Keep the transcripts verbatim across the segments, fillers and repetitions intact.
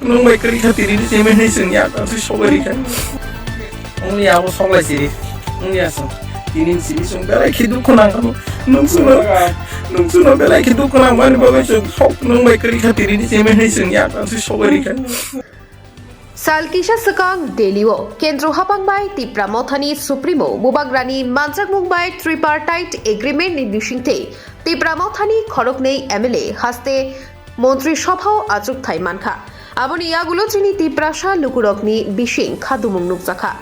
Nung bai kwrwi kha tini ni tini ni chwng ya ta swi sogwi rikha. Wngya abo soglai siri. Wngya so. Tini ni siri chwng belai khe dukhu nang kha. Nung suno, nung suno belai khe dukhu nang mani bagwi chwng sok nung bai kwrwi kha tini ni tini ni chwng ya ta swi sogwi rikha. Sal kisa swkang Delhi-o Kendro hapang bai Tipra Mothani Supremo Bubagrani manjakmung bai Tripartite Agreement ni bisingtwi Tipra Mothani khoroknwi M L A haste Montri Sophao achukthai mankha. Aboni yagulo chini Tiprasa lukurokni bising khadumung nukjakha.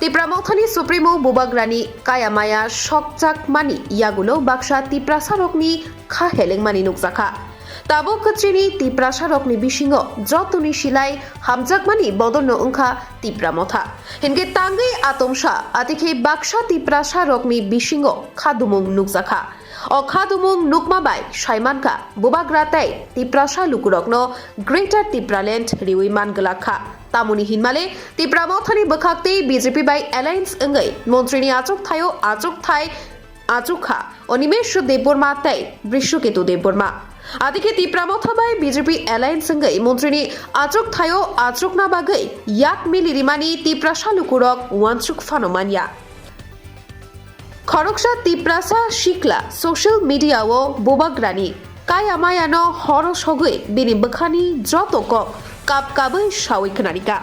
Tipra Mothani Supremo Bubagrani kaya maya sokjakmani yagulo baksa Tiprasarokni kha helengmani nukjakha. Tabuk chini Tiprasarokni bisingo jotoni silai hamjakmani bodolno wngkha Tipra Motha. Hinkhe tangwi atomsa, atikhe baksa Tiprasarokni bisingo khadumung nukjakha. O khadumung nukma bai saimankha, Bubagra tei Tiprasa lukurokno Greater Tipraland riwi man glak kha. Tamoni hinmale Tipra Mothani bwkhak tei B J P bai alliance wngwi montrini achukthaio achukthai achukha Animesh Debbarma tei Brishaketu Debbarma. Adikhe Tipra Motha bai B J P alliance wngwi montrini achukthaio achukna bagwi yak mili rimani Tiprasa lukurok uansuk phano manya. Khoroksa Tiprasa sikla social media-o Bubagrani kaya mayano horo sogwi bini bwkhani joto kok kap kabwi sawi khwnarikha.